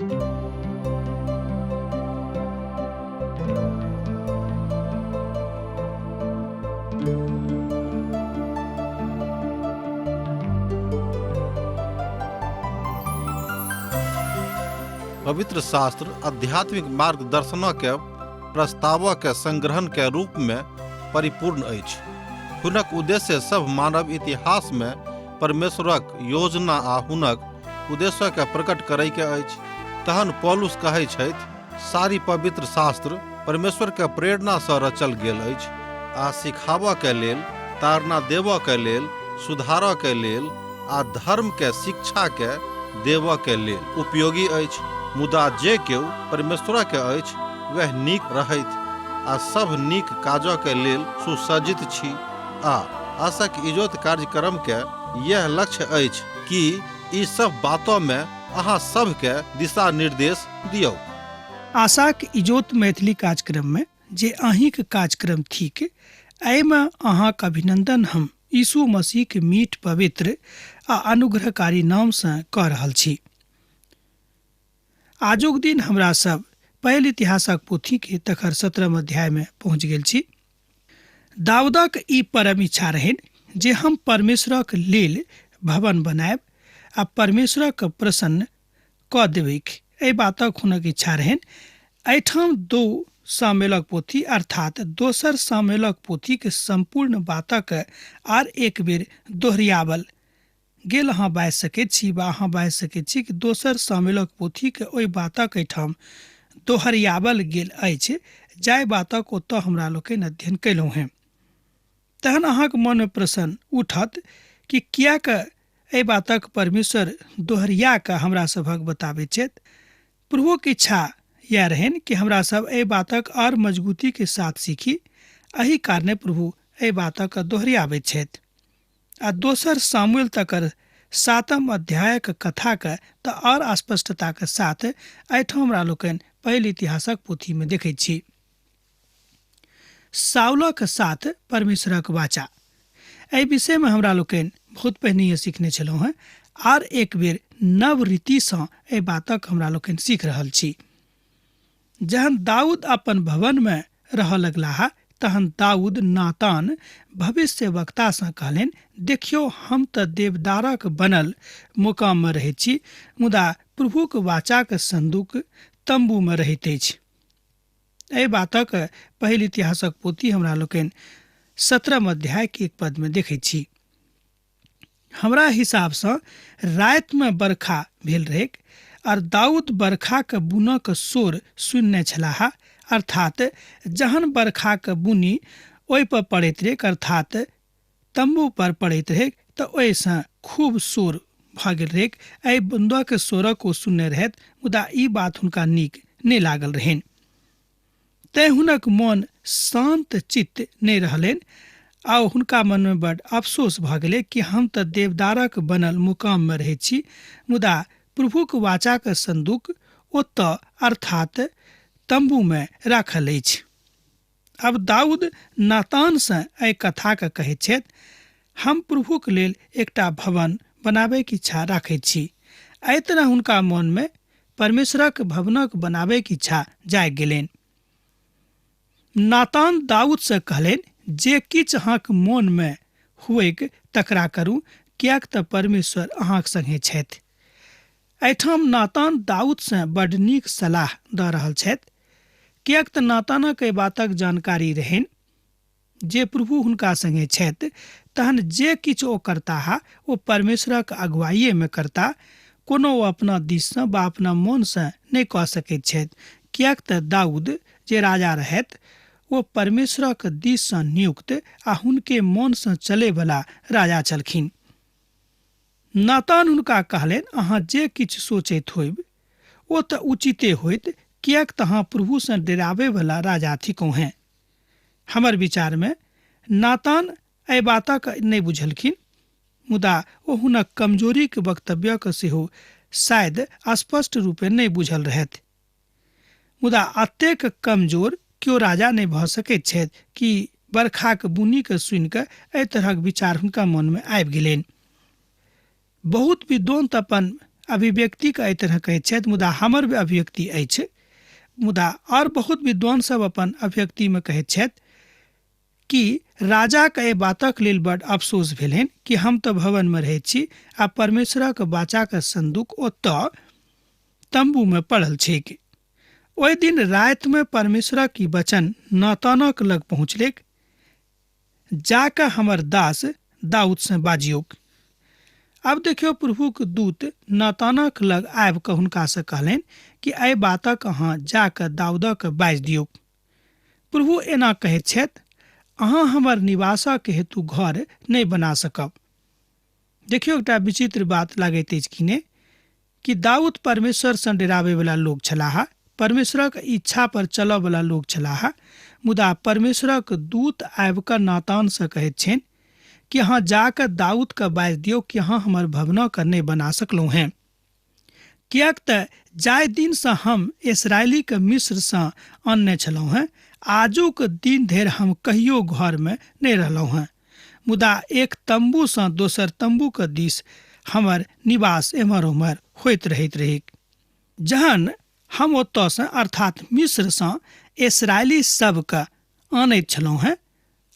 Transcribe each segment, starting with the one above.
पवित्र शास्त्र आध्यात्मिक मार्गदर्शनक प्रस्तावक संग्रहण के रूप में परिपूर्ण अछि। हुनक उद्देश्य सभ मानव इतिहास में परमेश्वरक योजना आ हुनक उद्देश्य के प्रकट करय के अछि। तहन पौलुस कहै छथि, सारी पवित्र शास्त्र परमेश्वर के प्रेरणा सँ रचल गेल अछि आ सिखाबऽ के लेल, ताड़ना देबऽ के लेल, सुधारऽ के लेल आ धर्म के शिक्षा के देबऽ के लेल उपयोगी अछि। मुदा जे केओ परमेश्वर के अछि वएह नीक रहथि आ सभ नीक काजऽ के लेल सुसज्जित छी। आ आशक इजोत कार्यक्रम के यैह लक्ष्य अछि कि ई सभ बातऽ मे अहाँ सभ के दिशा निर्देश दियौक। आशाक इजोत मैथिली कार्यक्रम में जे अहींक कार्यक्रम थिक, एहिमे अहाँक अभिनंदन हम यीशु मसीहक मीठ, पवित्र आ अनुग्रहकारी नाम सँ कऽ रहल छी। आजुक दिन हमरा सब पहिल इतिहासक पोथी के तखर 17 अध्याय में पहुँच गेल छी। दाऊदक ई परम इच्छा रहनि जे हम परमेश्वरक लेल भवन बनायब आ परमेश्वरक प्रसन्न कऽ देबैक। एहि बातक हुनक इच्छा रहनि। एहिठाम 2 सामुएलक पोथी अर्थात दोसर सामुएलक पोथीक सम्पूर्ण बातक आर एक बेर दोहरियाबल गेल। अहाँ बाजि सकैत छी वा अहाँ बाजि सकैत छी कि दोसर सामुएलक पोथीक ओहि बातक एहिठाम दोहरियाबल गेल अछि जाहि बातक ओतऽ हमरा लोकनि अध्ययन कयलहुँ हेँ। तहन अहाँक मनमे प्रश्न उठत कि किएक एहि बातक परमेश्वर दोहरिया कऽ हमरा सभक बताबैत छथि। प्रभुक इच्छा यैह रहनि कि हमरा सब एहि बातक आओर मजबूती के साथ सीखी। एहि कारणे प्रभु एहि बातक दोहरियाबैत छथि। आ दोसर सामुएल तकर 7 अध्यायक कथाक तऽ आओर स्पष्टताक साथ एहिठाम हमरा लोकनि पहिल इतिहासक पोथीमे देखैत छी। साउलक साथ परमेश्वरक वाचा। एहि विषयमे हमरा लोकनि बहुत पहिनहिए सीखने छलहुँ हेँ। आर एक बेर नव रीतिसँ एहि बातक हमरा लोकनि सीख रहल छी। जहन दाऊद अपन भवनमे रहऽ लगलाह तहन दाऊद नातान भविष्यवक्तासँ कहलनि, देखियौ, हम तऽ देवदारक बनल मुकाममे रहैत छी, मुदा प्रभुक वाचाक संदूक तम्बूमे रहैत अछि। एहि बातक पहिल इतिहासक पोथी हमरा लोकनि 17 अध्याय के 1 पद में देखैत छी। हमरा हिसाबसँ रातिमे बरखा भेल रहैक और दाऊद बरखाक बुनक शोर सुनने छलाह, अर्थात जहन बरखाक बुनी ओहि पर पड़ैत रहैक, अर्थात तम्बू पर पड़ैत रहैक, तऽ ओहिसँ खूब शोर भऽ गेल रहैक। एहि बुन्दक शोरक ओ सुनने रहथि, मुदा ई बात हुनका नीक नहि लागल रहनि, तेँ हुनक मन शान्त चित्त नहि रहलनि आ हुनका मनमे बड अफसोस भऽ गेलै कि हम तऽ देवदारक बनल मुकाममे रहैत छी, मुदा प्रभुक वाचाक संदूक ओतऽ अर्थात तम्बूमे राखल अछि। अब दाऊद नातानसँ एहि कथाके कहैत छथि, हम प्रभुक लेल एकटा भवन बनाबैके इच्छा राखैत छी। एहि तरह हुनका मनमे परमेश्वरक भवनक बनाबैके इच्छा जागि गेलनि। नातान दाऊदसँ कहलनि, जे किछु अहाँक मोनमे हुएक तकरा करू, किएक तऽ परमेश्वर अहाँक संगे छथि। एहिठाम नातान दाऊदसँ बड नीक सलाह दऽ रहल छथि, किएक तऽ नातानक एहि बातक जानकारी रहनि जे प्रभु हुनका संगे छथि, तहन जे किछु ओ करताह ओ परमेश्वरक अगुवाइएमे करता। कोनो ओ अपना दिससँ वा अपना मोनसँ नहि कऽ सकैत छथि, किएक तऽ दाऊद जे राजा रहथि ओ परमेश्वरक दिससँ नियुक्त आ हुनके मोनसँ चलैवला राजा छलखिन। नातान हुनका कहलनि, अहाँ जे किछु सोचैत होइब ओ तऽ उचिते होइत, किएक तऽ अहाँ प्रभुसँ डेराबैवला राजा थिकहुँ हेँ। हमर विचारमे नातान एहि बातक नहि बुझलखिन, मुदा ओ हुनक कमजोरीक वक्तव्यक सेहो शायद स्पष्ट रूपेँ नहि बुझल रहथि। मुदा अतेक कमजोर केओ राजा नहि भऽ सकैत छथि कि बरखाक बुनीकेँ सुनि कऽ एहि तरहक विचार हुनका मनमे आबि गेलनि। बहुत विद्वान तऽ अपन अभिव्यक्तिके एहि तरह कहैत छथि, मुदा हमर अभिव्यक्ति अछि। मुदा आओर बहुत विद्वान सब अपन अभिव्यक्तिमे कहैत छथि कि राजाके एहि बातक लेल बड अफसोस भेलनि कि हम तऽ भवनमे रहैत छी आ परमेश्वरक बाचाके संदूक ओतऽ तम्बूमे पड़ल छैक। ओहि दिन रातिमे परमेश्वरक ई वचन नातानक लग पहुँचलैक, जाकऽ हमर दास दाऊदसँ बाजियौक। आब देखियौ, प्रभुक दूत नातानक लग आबि कऽ हुनकासँ कहलनि कि एहि बातक अहाँ जाकऽ दाऊदक बाजि दियौक। प्रभु एना कहैत छथि, अहाँ हमर निवासक हेतु घर नहि बना सकब। देखियौ, एकटा विचित्र बात लागैत अछि कि नहि, कि दाऊद परमेश्वरसँ डराबैवला लोक छलाह, परमेश्वरक इच्छा पर चलऽवला लोक छलाह, मुदा परमेश्वरक दूत आबि कऽ नातानसँ कहैत छनि कि अहाँ जाकऽ दाऊदके बाजि दियौ कि अहाँ हमर भवनके नहि बना सकलहुँ हेँ, किएक तऽ जाहि दिनसँ हम इसराइलीके मिस्रसँ अनने छलहुँ हेँ आजुक दिन धरि हम कहियो घरमे नहि रहलहुँ हेँ, मुदा एक तम्बूसँ दोसर तम्बूके दिस हमर निवास एम्हर ओम्हर होइत रहैत रहैक। जहन हम ओतऽसँ अर्थात मिस्रसँ इसराइली सबके आनैत छलहुँ हेँ,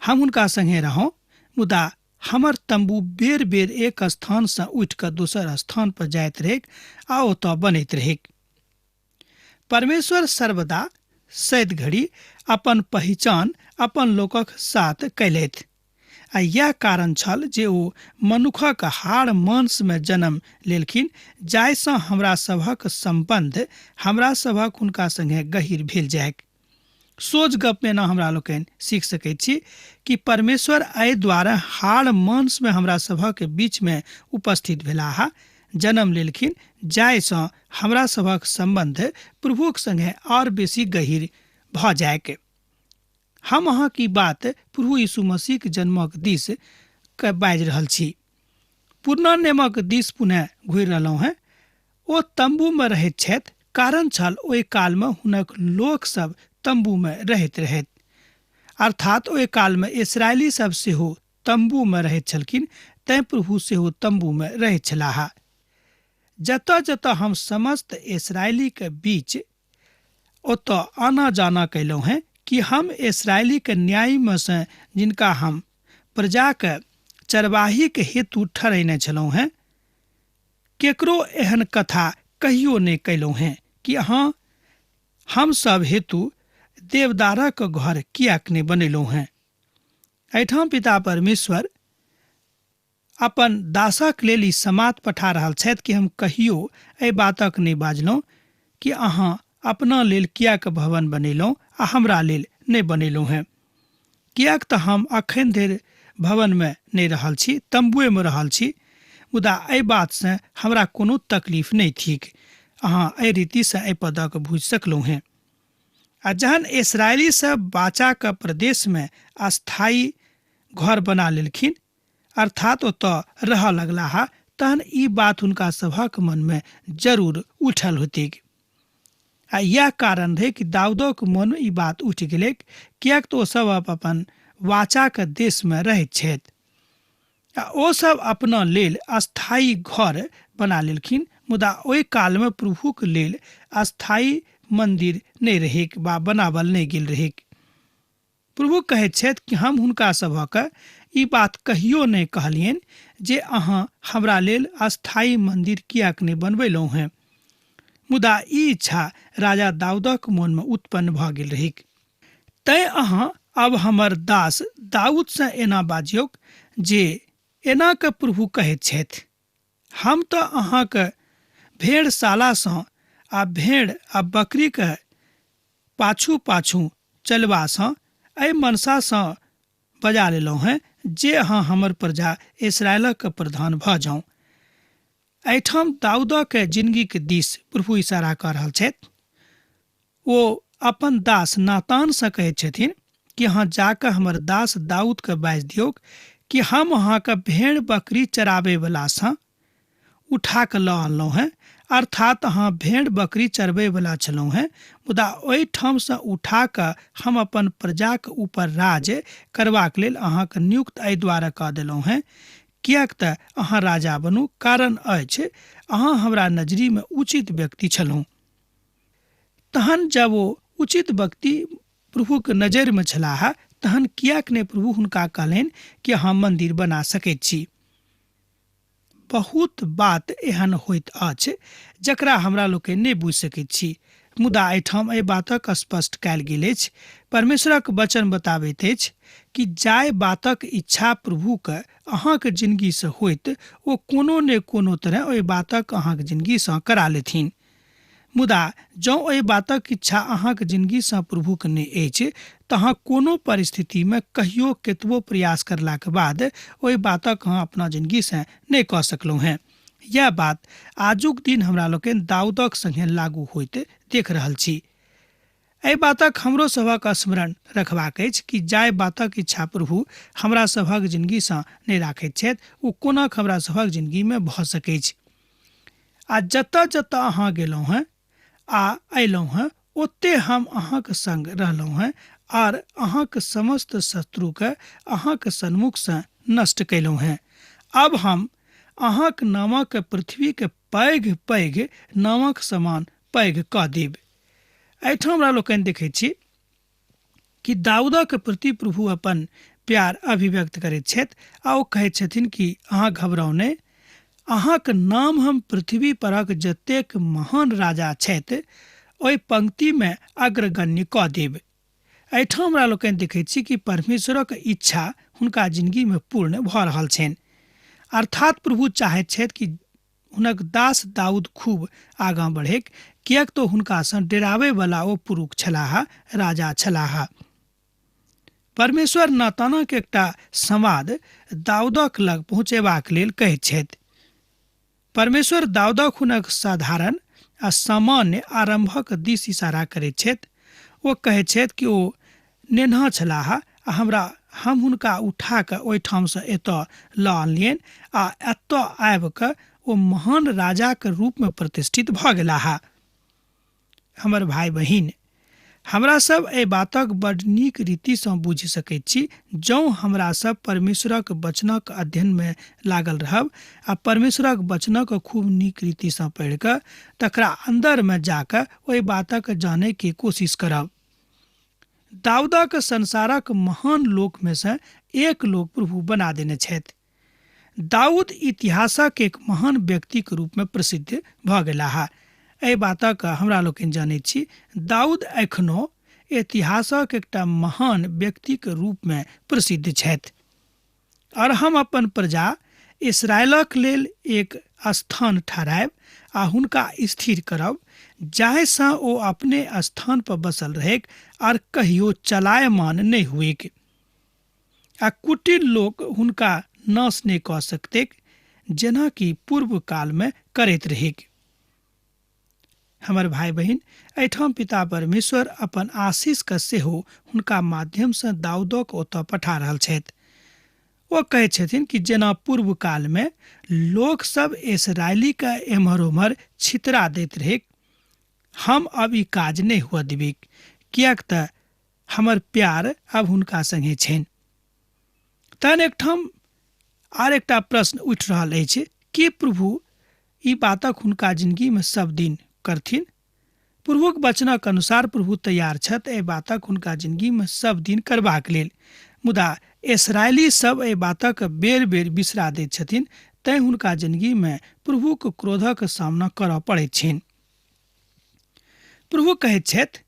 हम हुनका सङ्गे रहौं, मुदा हमर तम्बू बेर बेर एक स्थानसँ उठि कऽ दोसर स्थान पर जाइत रहैक आ ओतऽ बनैत रहैक। परमेश्वर सर्वदा सैद घड़ी अपन पहिचान अपन लोकक साथ कयलथि आ इएह कारण छल जे ओ मनुखक हाड़ मांसमे जन्म लेलखिन, जाहिसँ हमरा सभक सम्बन्ध हमरा सभक हुनका सङ्गे गहीर भेल जाइक। सोझ गपमे एना हमरा लोकनि सीख सकैत छी कि परमेश्वर एहि द्वारे हाड़ मांसमे हमरा सभक बीचमे उपस्थित भेलाह, जन्म लेलखिन, जाहिसँ हमरा सभक सम्बन्ध प्रभुक सङ्गे आओर बेसी गहीर भऽ जाइक। हम अहाँके ई बात प्रभु यीशु मसीहक जन्मक दिस के बाजि रहल छी। पुरना नियमक दिस पुनः घुरि रहलहुँ हेँ। ओ तम्बूमे रहैत छथि, कारण छल ओहि कालमे हुनक लोकसभ तम्बूमे रहैत रहैत, अर्थात ओहि कालमे इसराइली सब सेहो तम्बूमे रहैत छलखिन, तैँ प्रभु सेहो तम्बूमे रहैत छलाह। जतऽ जतऽ हम समस्त इसराइलीके बीच ओतऽ आना जाना कयलहुँ हेँ कि हम इसराइलीके न्यायमे सँ जिनका हम प्रजाके चरवाहीके हेतु ठहरेने छलहुँ हेँ, केकरो एहन कथा कहियो नहि कयलहुँ हेँ कि अहाँ हम सब हेतु देवदारक घर किएक नहि बनेलहुँ हेँ। एहिठाम पिता परमेश्वर अपन दासक लेल ई समाद पठा रहल छथि कि हम कहियो एहि बातक नहि बाजलहुँ कि अहाँ अपना लेल किएक भवन बनेलहुँ आ हमरा लेल नहि बनेलहुँ हेँ, किएक तऽ हम अखन धरि भवनमे नहि रहल छी, तम्बुएमे रहल छी, मुदा एहि बातसँ हमरा कोनो तकलीफ नहि थिक। अहाँ एहि रीतिसँ एहि पदक बुझि सकलहुँ हेँ। आ जहन इसराइली सब बाचाक प्रदेशमे अस्थायी घर बना लेलखिन, अर्थात ओतऽ रहऽ लगलाह, तहन ई बात हुनका सभक मनमे जरूर उठल होतिक। आ इएह कारण रहै कि दाऊदक मनमे ई बात उठि गेलैक, किएक तऽ ओ सब अपन वाचाक देशमे रहैत छथि आ ओ सब अपना लेल अस्थायी घर बना लेलखिन, मुदा ओहि कालमे प्रभुक लेल अस्थायी मन्दिर नहि रहैक वा बनावल नहि गेल रहैक। प्रभु कहैत छथि कि हम हुनका सभक ई बात कहियो नहि कहलियनि जे अहाँ हमरा लेल अस्थायी मन्दिर किएक नहि बनबेलहुँ हेँ। मुदा ई इच्छा राजा दाऊदक मोनमे उत्पन्न भऽ गेल रहैक। तैँ अहाँ आब हमर दास दाऊदसँ एना बाजियौक जे एना कऽ प्रभु कहैत छथि, हम तऽ अहाँक भेड़शालासँ आ भेड़ आ बकरीक पाछू पाछू चलबासँ एहि मनसासँ बजा लेलहुँ हेँ जे अहाँ हमर प्रजा इस्राएलक प्रधान भऽ जाउ। एहिठाम दाऊदक जिनगीक दिस प्रभु इशारा कऽ रहल छथि। ओ अपन दास नातानसँ कहैत छथिन कि अहाँ जाकऽ हमर दास दाऊदके बाजि दियौक कि हम अहाँके भेड़ बकरी चराबैवलासँ उठा कऽ लऽ अनलहुँ हेँ, अर्थात अहाँ भेड़ बकरी चरबैवला छलहुँ हेँ, मुदा ओहिठामसँ उठा कऽ हम अपन प्रजाक ऊपर राज करबाक लेल अहाँके नियुक्त एहि दुआरे कऽ देलहुँ हेँ, किएक तऽ अहाँ राजा बनू, कारण अछि अहाँ हमरा नजरीमे उचित व्यक्ति छलहुँ। तहन जब ओ उचित व्यक्ति प्रभुके नजरिमे छलाह तहन किएक नहि प्रभु हुनका कहलनि कि अहाँ मन्दिर बना सकैत छी। बहुत बात एहन होइत अछि जकरा हमरा लोकनि नहि बुझि सकैत छी, मुदा एहिठाम एहि बातक स्पष्ट कयल गेल अछि। परमेश्वरक वचन बताबैत अछि कि जाहि बातक इच्छा प्रभुके अहाँके जिनगीसँ होइत ओ कोनो ने कोनो तरह ओहि बातक अहाँके जिनगीसँ करा लेथिन। मुदा जँ ओहि बातक इच्छा अहाँके जिनगीसँ प्रभुके नहि अछि तऽ अहाँ कोनो परिस्थितिमे कहियो केतबो प्रयास करलाके बाद ओहि बातक अहाँ अपना जिनगीसँ नहि कऽ सकलहुँ हेँ। यैह बात आजुक दिन हमरा लोकनि दाऊदक संगे लागू होइत देख रहल छी। एहि बातक हमरो सभक स्मरण रखबाक अछि कि जाहि बातक इच्छा प्रभु हमरा सभक जिनगीसँ नहि राखैत छथि ओ कोना हमरा सभक जिनगीमे भऽ सकैछ। आ जतऽ जतऽ अहाँ गेलहुँ हेँ आ अयलहुँ हेँ ओते हम अहाँके संग रहलहुँ हेँ आर अहाँके समस्त शत्रुके अहाँके सन्मुखसँ नष्ट कयलहुँ हेँ। अब हम अहाँक नामक पृथ्वीके पैघ पैघ नामक समान पैघ कऽ देब। एहिठाम हमरा लोकनि देखैत छी कि दाऊदक प्रति प्रभु अपन प्यार अभिव्यक्त करैत छथि आ ओ कहैत छथिन कि अहाँ घबराउ नहि, अहाँक नाम हम पृथ्वी परक जतेक महान राजा छथि ओहि पंक्तिमे अग्रगण्य कऽ देब। एहिठाम हमरा लोकनि देखैत छी कि परमेश्वरक इच्छा हुनका जिनगीमे पूर्ण भऽ रहल छनि। अर्थात प्रभु चाहैत छथि कि हुनक दास दाऊद खूब आगाँ बढ़ैक, किएक तऽ हुनकासँ डेराबैवला ओ पुरुष छलाह, राजा छलाह। परमेश्वर नातानक एकटा संवाद दाऊदक लग पहुँचेबाक लेल कहैत छथि। परमेश्वर दाऊदक हुनक साधारण आ सामान्य आरम्भक दिस इशारा करैत छथि। ओ कहैत छथि कि ओ नेन्हा छलाह आ हम हुनका उठा कऽ ओहिठामसँ एतऽ लऽ आनलियनि आ एतऽ आबि कऽ ओ महान राजाक रूपमे प्रतिष्ठित भऽ गेलाह। हमर भाय बहिन, हमरा सब एहि बातक बड नीक रीतिसँ बुझि सकैत छी जँ हमरा सब परमेश्वरक वचनक अध्ययनमे लागल रहब आ परमेश्वरक वचनक खूब नीक रीतिसँ पढ़ि कऽ तकरा अन्दरमे जाकऽ ओहि बातक जानैके कोशिश करब। दाऊदक संसारक महान लोकमे सँ एक लोक प्रभु बना देने छथि। दाऊद इतिहासक एक महान व्यक्तिक रूपमे प्रसिद्ध भऽ गेलाह। एहि बातक हमरा लोकनि जनैत छी। दाऊद एखनो इतिहासक एकटा महान व्यक्तिक रूपमे प्रसिद्ध छथि। और हम अपन प्रजा इसराइलक लेल एक स्थान ठहरायब आ हुनका स्थिर करब, जाहिसँ ओ अपने स्थान पर बसल रहैक आर कहियो चलायमान नहि हुएक आ कुटिल लोक हुनका नाश नहि कऽ सकतैक, जेना कि पूर्व कालमे करैत रहैक। हमर भाय बहिन, एहिठाम पिता परमेश्वर अपन आशीषके सेहो हुनका माध्यमसँ दाऊदक ओतऽ पठा रहल छथि। ओ कहै छथिन कि जेना पूर्व कालमे लोकसभ इसराइलीके एम्हर ओम्हर छितरा दैत रहैक, हम अब ई काज नहि हुअ देबिक, किएक तऽ हमर प्यार अब हुनका संगे छनि। तहन एकठाम आर एकटा प्रश्न उठि रहल अछि कि प्रभु ई बातक हुनका जिनगीमे सब दिन करथिन? प्रभुक वचनक अनुसार प्रभु तैयार छथि एहि बातक हुनका जिनगीमे सब दिन करबाक लेल, मुदा इसराइली सब एहि बातक बेर बेर बिसरा दैत छथिन, तैं हुनका जिनगीमे प्रभुक क्रोधक सामना करऽ पड़ैत छनि। प्रभु कहैत छथि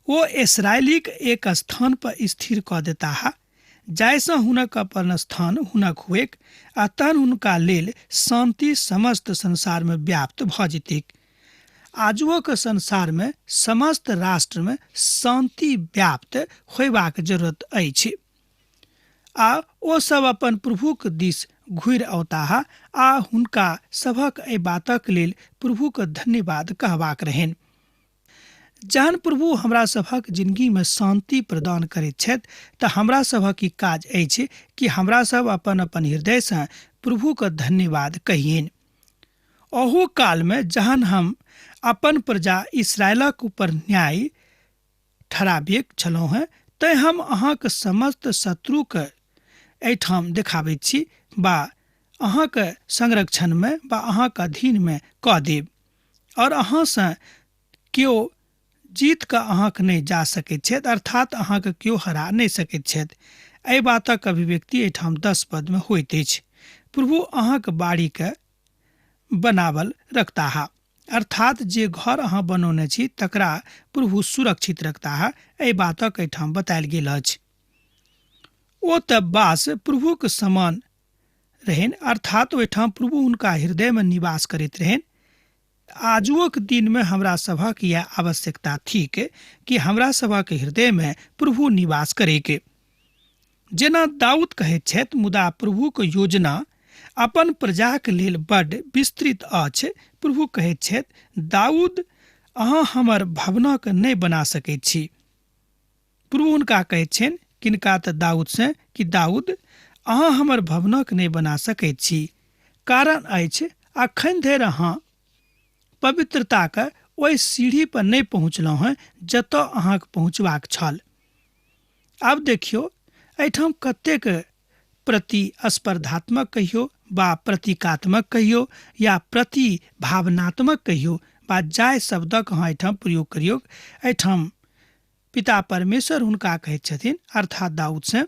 ओ इसराइलीक एक स्थान पर स्थिर कऽ देताह, जाहिसँ हुनक अपन स्थान हुनक हुएक आ तहन हुनका लेल शान्ति समस्त संसारमे व्याप्त भऽ जेतैक। आजुओक संसारमे समस्त राष्ट्रमे शान्ति व्याप्त होयबाक जरूरत अछि आ ओ सब अपन प्रभुक दिस घुरि औताह आ हुनका सभक एहि बातक लेल प्रभुक धन्यवाद कहबाक रहनि। जहन प्रभु हमरा सभक जिनगीमे शान्ति प्रदान करैत छथि तऽ हमरा सभक ई काज अछि कि हमरा सब अपन अपन हृदयसँ प्रभुके धन्यवाद कहियनि। अहू कालमे जहन हम अपन प्रजा इसराइलक ऊपर न्याय ठहराबिक छलहुँ हेँ, तैँ हम अहाँक समस्त शत्रुके एहिठाम देखाबैत छी बा अहाँके संरक्षणमे वा अहाँके अधीनमे कऽ देब और अहाँसँ केओ जीत कऽ अहाँके नहि जा सकैत छथि, अर्थात अहाँके केओ हरा नहि सकैत छथि। एहि बातक अभिव्यक्ति एहिठाम 10 पदमे होइत अछि। प्रभु अहाँके बाड़ीके बनावल रखताह, अर्थात जे घर अहाँ बनौने छी तकरा प्रभु सुरक्षित रखताह। एहि बातक एहिठाम बतायल गेल अछि। ओ तऽ वास प्रभुक समान रहनि, अर्थात ओहिठाम प्रभु हुनका हृदयमे निवास करैत रहनि। आजुक दिनमे हमरा सभक यह आवश्यकता थिक कि हमरा सभक हृदयमे प्रभु निवास करैके। जेना दाऊद कहैत छथि, मुदा प्रभुक योजना अपन प्रजाक लेल बड्ड विस्तृत अछि। प्रभु कहैत छथि, दाऊद अहाँ हमर भवनक नहि बना सकैत छी। प्रभु हुनका कहैत छनि, किनका तऽ दाऊद से, कि दाऊद अहाँ हमर भवनक नहि बना सकैत छी, कारण अछि अखन धरि अहाँ पवित्रताक ओहि सीढ़ी पर नहि पहुँचलहुँ हेँ जतऽ अहाँके पहुँचबाक छल। आब देखियौ एहिठाम कतेक प्रतिस्पर्धात्मक कहियौ वा प्रतीकात्मक कहियौ या प्रतिभावनात्मक कहियौ वा जाहि शब्दक अहाँ एहिठाम प्रयोग करियौ, एहिठाम पिता परमेश्वर हुनका कहैत छथिन अर्थात दाऊद से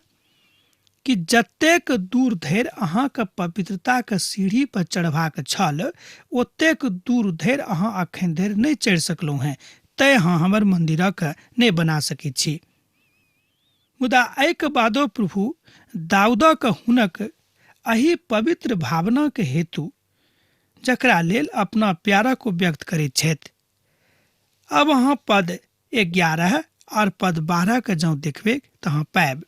कि जतेक दूर धरि अहाँके पवित्रताके सीढ़ी पर चढ़बाक छल ओतेक दूर धरि अहाँ अखन धरि नहि चढ़ि सकलहुँ हेँ, तैँ अहाँ हमर मन्दिरक नहि बना सकैत छी। मुदा एहिके बादो प्रभु दाऊदक हुनक एहि पवित्र भावनाके हेतु जकरा लेल अपना प्यारक ओ व्यक्त करैत छथि। अब अहाँ पद 11 और पद 12 के जँ देखबै तऽ अहाँ पायब,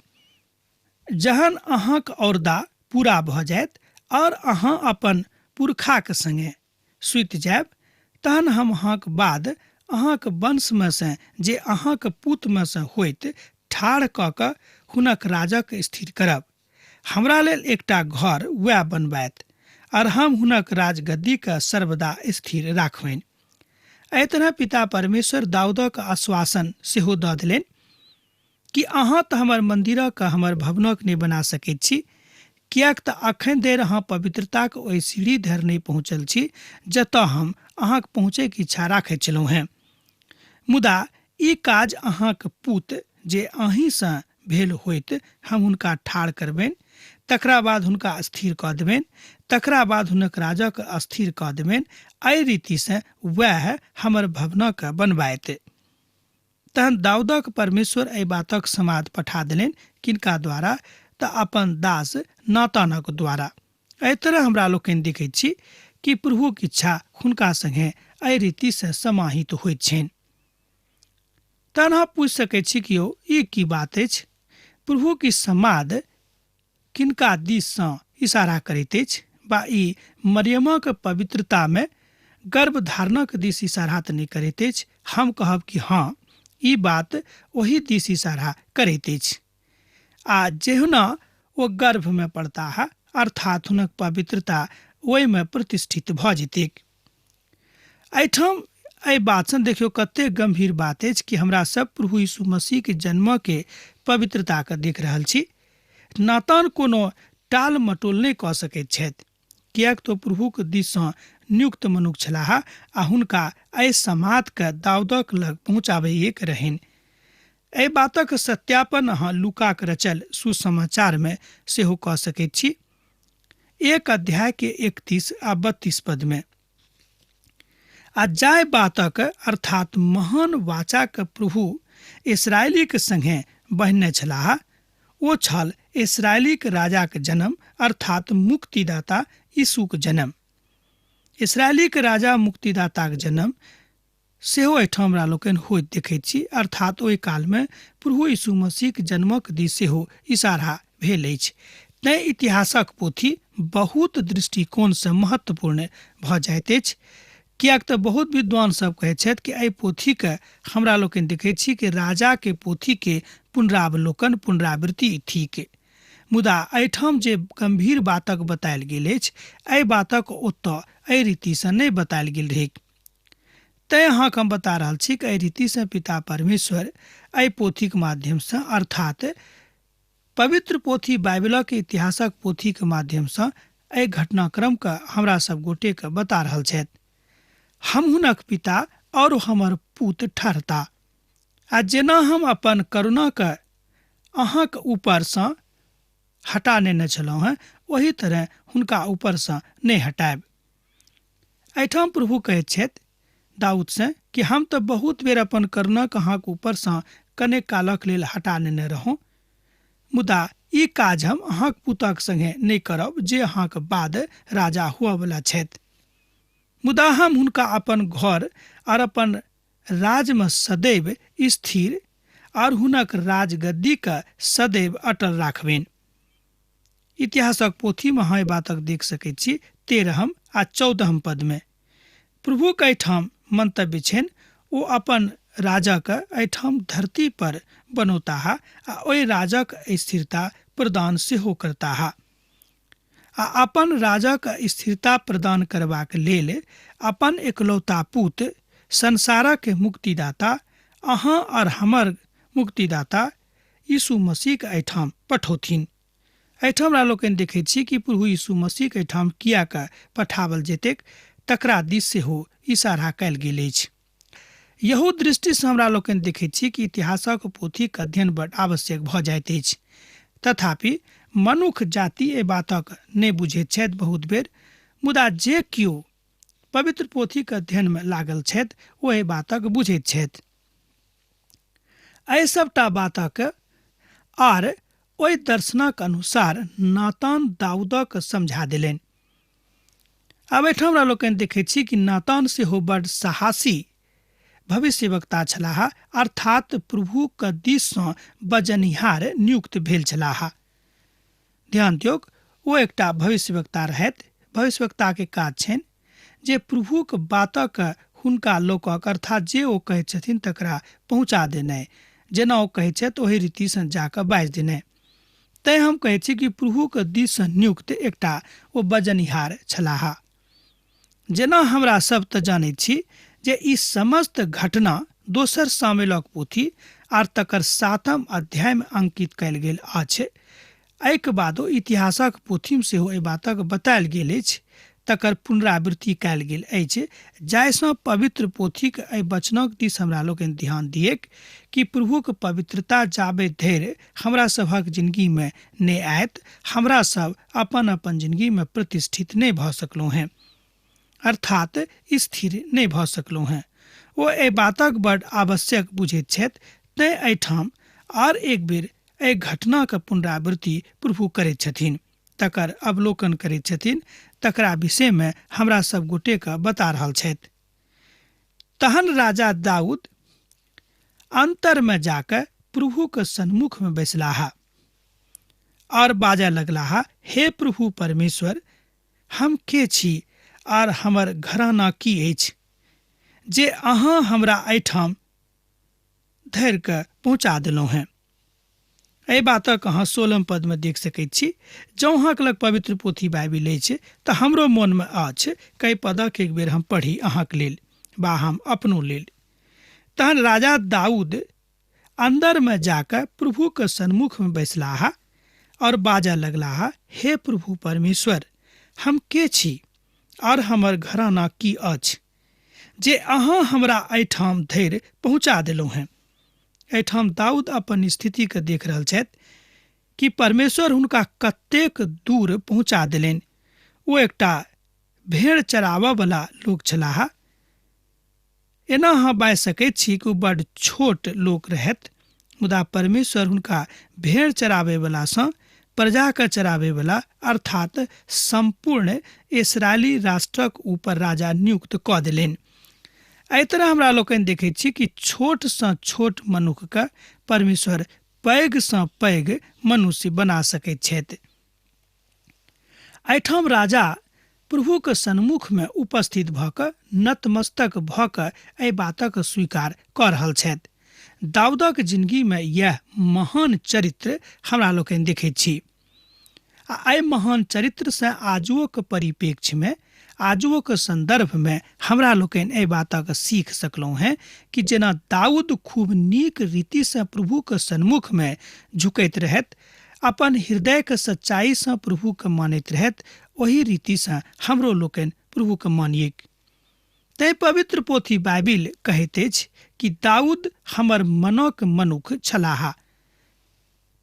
जहन अहाँक औरदा पूरा भऽ जायत और अहाँ अपन पुरखाक संगे सुति जायब, तहन हम अहाँक बाद अहाँक वंशमे से जे अहाँक पूतमे से होइत ठाढ़ कऽ कऽ हुनक राजक स्थिर करब। हमरा लेल एकटा घर वएह बनबायत और हम हुनक राजगद्दीके सर्वदा स्थिर राखबनि। एहि तरह पिता परमेश्वर दाऊदक आश्वासन सेहो दऽ देलनि कि अहाँ तऽ हमर मन्दिरक हमर भवनक नहि बना सकैत छी, किएक तऽ अखन धरि अहाँ पवित्रताक ओहि सीढ़ी धरि नहि पहुँचल छी जतऽ हम अहाँक पहुँचैके इच्छा राखैत छलहुँ हेँ। मुदा ई काज अहाँक पूत जे अहीँसँ भेल होइत हम हुनका ठाढ़ करबनि, तकरा बाद हुनका स्थिर कऽ देबनि, तकरा बाद हुनक राजक स्थिर कऽ देबनि। एहि रीतिसँ वएह हमर भवनक बनबायत। तहन दाऊदक परमेश्वर एहि बातक समाद पठा देलनि, किनका द्वारा? तऽ अपन दास नातानक द्वारा। एहि तरह हमरा लोकनि देखैत छी कि प्रभुक इच्छा हुनका संगे एहि रीतिसँ समाहित होइत छनि। तहन अहाँ पूछि सकैत छी कि यौ ई की बात अछि? प्रभुक ई समाद किनका दिससँ इशारा करैत अछि वा ई मरियमक पवित्रतामे गर्भधारणक दिस इशारा तऽ नहि करैत अछि? हम कहब कि हँ, ई बात ओहि दिस इशारा करैत अछि। आ जेहुना ओ गर्भमे पड़ताह, अर्थात हुनक पवित्रता ओहिमे प्रतिष्ठित भऽ जेतैक। एहिठाम एहि बातसँ देखियौ कतेक गम्भीर बात अछि कि हमरा सब प्रभु यीशु मसीहके जन्मके पवित्रताके देख रहल छी। नातान कोनो टाल मटोल नहि कऽ सकैत छथि, किएक तऽ प्रभुक दिससँ नियुक्त मनुख छलाह आ हुनका एहि समादके दाऊदक लग पहुँचाबैएके रहनि। एहि बातक सत्यापन अहाँ लूकाक रचल सुसमाचारमे सेहो कऽ सकैत छी, 1 अध्याय के 31 आ 32 पदमे। आ जाहि बातक अर्थात महान वाचाक प्रभु इसराइलीक संगे बहिने छलाह ओ छल इसराइलीक राजाक जन्म, अर्थात मुक्तिदाता यीशुक जन्म। इसराइलीक राजा मुक्तिदाताक जन्म सेहो एहिठाम हमरा लोकनि होइत देखैत छी, अर्थात ओहि कालमे प्रभु यीशु मसीहक जन्मक दिस सेहो इशारा भेल अछि। तैँ इतिहासक पोथी बहुत दृष्टिकोणसँ महत्वपूर्ण भऽ जाइत अछि, किएक तऽ बहुत विद्वान सब कहैत छथि कि एहि पोथीके हमरा लोकनि देखैत छी कि राजाके पोथीके पुनरावलोकन पुनरावृत्ति थिक। मुदा एहिठाम जे गम्भीर बातक बतायल गेल अछि एहि बातक ओतऽ एहि रीतिसँ नहि बतायल गेल रहैक। तैँ अहाँके हम बता रहल छी कि एहि रीतिसँ पिता परमेश्वर एहि पोथीक माध्यमसँ अर्थात पवित्र पोथी बाइबलक इतिहासक पोथीके माध्यमसँ एहि घटनाक्रमके हमरा सब गोटेके बता रहल छथि। हम हुनक पिता और हमर पूत ठहरता, आ जेना हम अपन करुणाके अहाँके ऊपरसँ हटा नेने छलहुँ हेँ ओही तरह हुनका ऊपरसँ नहि हटायब। एहिठाम प्रभु कहैत छथि दाऊदसँ कि हम तऽ बहुत बेर अपन करुणाके अहाँके ऊपरसँ कनेक कालक लेल हटा नेने रहौं, मुदा ई काज हम अहाँक पुतक संगे नहि करब जे अहाँके बाद राजा हुअवला छथि। मुदा हम हुनका अपन घर और अपन राजमे सदैव स्थिर और हुनक राजगद्दीके सदैव अटल राखबनि। इतिहासक पोथीमे अहाँ एहि बातक देख सकैत छी 13 आ 14 पदमे। प्रभुक एहिठाम मंतव्य छनि, ओ अपन राजाके एहिठाम धरती पर बनौताह आ ओहि राजाक स्थिरता प्रदान सेहो करताह। आ अपन राजाक स्थिरता प्रदान करबाक लेल अपन एकलौता पुत संसारक मुक्तिदाता अहाँ और हमर मुक्तिदाता यीशु मसीहके एहिठाम पठौथिन। एहिठाम हमरा लोकनि देखैत छी कि प्रभु यीशु मसीहके एहिठाम किएक पठाओल जेतैक तकरा दिस सेहो इशारा कयल गेल अछि। यहू दृष्टिसँ हमरा लोकनि देखैत छी कि इतिहासक पोथीक अध्ययन बड आवश्यक भऽ जाइत अछि। तथापि मनुख जाति एहि बातक नहि बुझैत छथि बहुत बेर, मुदा जे केओ पवित्र पोथीक अध्ययनमे लागल छथि ओ एहि बातक बुझैत छथि। एहि सबटा बातक आर ओहि दर्शनक अनुसार नातान दाऊदक समझा देलनि। आब एहिठाम हमरा लोकनि देखैत छी कि नातान सेहो बड साहसी भविष्यवक्ता छलाह, अर्थात प्रभुक दिससँ बजनिहार नियुक्त भेल छलाह। ध्यान दियौक, ओ एकटा भविष्यवक्ता रहथि। भविष्यवक्ताके काज छनि जे प्रभुक बातक हुनका लोकक अर्थात जे ओ कहैत छथिन तकरा पहुँचा देनाइ, जेना ओ कहैत छथि ओहि रीतिसँ जाकऽ बाजि देनाइ। तैँ हम कहैत छी कि प्रभुक दिससँ नियुक्त एकटा ओ बजनिहार छलाह। जेना हमरा सब तऽ जानैत छी जे ई समस्त घटना दोसर सामुएलक पोथी आर तकर 7 अध्यायमे अंकित कयल गेल अछि। एहिके बादो इतिहासक पोथीमे सेहो एहि बातक बतायल गेल अछि, तकर पुनरावृत्ति कयल गेल अछि, जाहिसँ पवित्र पोथीक एहि वचनक दिस हमरा लोकनि ध्यान दिएक कि प्रभुक पवित्रता जाबे धरि हमरा सभक जिनगीमे नहि आयत, हमरा सब अपन अपन जिनगीमे प्रतिष्ठित नहि भऽ सकलहुँ हेँ, अर्थात स्थिर नहि भऽ सकलहुँ हेँ। ओ एहि बातक बड आवश्यक बुझैत छथि, तैँ एहिठाम आर एक बेर एहि घटनाक पुनरावृत्ति प्रभु करैत छथिन, तकर अवलोकन करैत छथिन, तकरा विषयमे हमरा सब गोटेके बता रहल छथि। तहन राजा दाऊद अन्तरमे जाकऽ प्रभुक सन्मुखमे बैसलाह और बाजऽ लगलाह, हे प्रभु परमेश्वर, हम के छी आर हमर घराना की अछि जे अहाँ हमरा एहिठाम धरि कऽ पहुँचा देलहुँ हेँ। एहि बातक अहाँ 16 पदमे देख सकैत छी। जँ अहाँके लग पवित्र पोथी बाइबिल अछि तऽ हमरो मोनमे अछि कई पदक एक बेर हम पढ़ी अहाँके लेल बा हम अपनो लेल। तहन राजा दाऊद अन्दरमे जाकऽ प्रभुके सन्मुखमे बैसलाह और बाजऽ लगलाह, हे प्रभु परमेश्वर, हम के छी और हमर घराना की अछि जे अहाँ हमरा एहिठाम धरि पहुँचा देलहुँ हेँ। एहिठाम दाऊद अपन स्थितिके देख रहल छथि कि परमेश्वर हुनका कतेक दूर पहुँचा देलनि। ओ एकटा भेड़ चराबऽवला लोक छलाह। एना अहाँ बाजि सकैत छी कि ओ बड छोट लोक रहथि, मुदा परमेश्वर हुनका भेड़ चराबैवलासँ प्रजाके चराबैवला अर्थात सम्पूर्ण इसराइली राष्ट्रक ऊपर राजा नियुक्त कऽ देलनि। एहि तरह हमरा लोकनि देखैत छी कि छोटसँ छोट मनुखके परमेश्वर पैघसँ पैघ मनुष्य बना सकैत छथि। एहिठाम राजा प्रभुक सन्मुखमे उपस्थित भऽ कऽ नतमस्तक भऽ कऽ एहि बातक स्वीकार कऽ रहल छथि। दाऊदक जिनगीमे यैह महान चरित्र हमरा लोकनि देखैत छी आ एहि महान चरित्रसँ आजुओक परिप्रेक्ष्यमे, आजुओक सन्दर्भमे हमरा लोकनि एहि बातक सीख सकलहुँ हेँ कि जेना दाऊद खूब नीक रीतिसँ प्रभुक सन्मुखमे झुकैत रहथि अपन हृदयके सच्चाइसँ प्रभुके मानैत रहथि, ओही रीतिसँ हमरो लोकनि प्रभुके मानियैक। तैं पवित्र पोथी बाइबिल कहैत अछि कि दाऊद हमर मनक मनुख छलाह।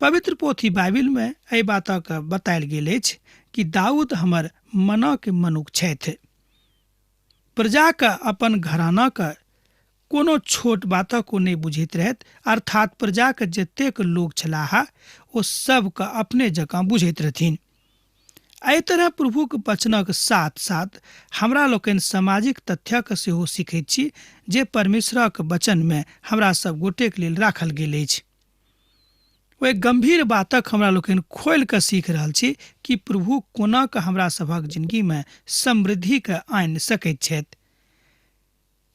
पवित्र पोथी बाइबिलमे एहि बातक बतायल गेल अछि कि दाऊद हमर मनक मनुख छथि। प्रजाके अपन घरानाके कोनो छोट बातक ओ नहि बुझैत रहथि, अर्थात प्रजाके जतेक लोक छलाह ओ सबके अपने जकाँ बुझैत रहथिन। एहि तरह प्रभुक वचनक साथ साथ हमरा लोकनि सामाजिक तथ्यक सेहो सीखैत छी जे परमेश्वरक वचनमे हमरा सब गोटेक लेल राखल गेल अछि। ओहि गम्भीर बातक हमरा लोकनि खोलि कऽ सीख रहल छी कि प्रभु कोना कऽ हमरा सभक जिंदगीमे समृद्धिके आनि सकैत छथि।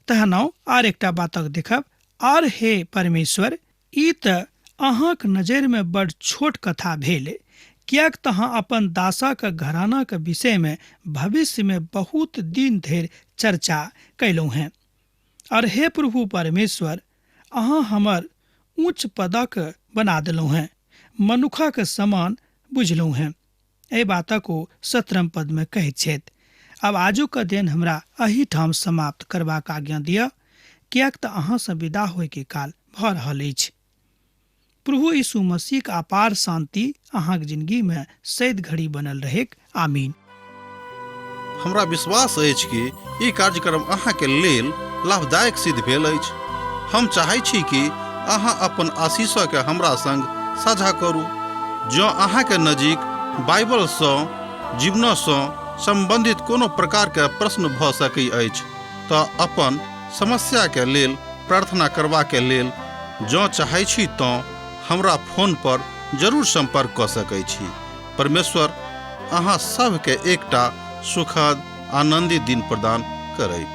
तहन आर एकटा बातक देखब, आर हे परमेश्वर, ई तऽ अहाँक नजरिमे बड़ छोट कथा भेल, किएक तऽ अहाँ अपन दासक घरानाक विषयमे भविष्यमे बहुत दिन धरि चर्चा कयलहुँ हेँ। और हे प्रभु परमेश्वर, अहाँ हमर ऊँच पदक बना देलहुँ हेँ, मनुखक समान बुझलहुँ हेँ। एहि बातक ओ 17 पदमे कहैत छथि। आब आजुक अध्ययन हमरा एहिठाम समाप्त करबाक आज्ञा दिअ, किएक तऽ अहाँसँ विदा होइके काल भऽ रहल अछि। प्रभु यीशु मसीहक अपार शान्ति अहाँक जिंदगीमे सैद घड़ी बनल रहेक। आमीन। हमरा विश्वास अछि कि ई कार्यक्रम अहाँके लेल लाभदायक सिद्ध भेल अछि। हम चाहै छी कि अहाँ अपन आशीषके हमरा संग साझा करू। जँ अहाँके नजीक बाइबलसँ जीवनसँ सम्बन्धित कोनो प्रकारके प्रश्न भऽ सकै अछि तऽ अपन समस्याके लेल प्रार्थना करबाके लेल जँ चाहै छी तँ हमरा फोन पर जरूर सम्पर्क कऽ सकै छी। परमेश्वर अहाँ सभके एकटा सुखद आनन्दित दिन प्रदान करैत।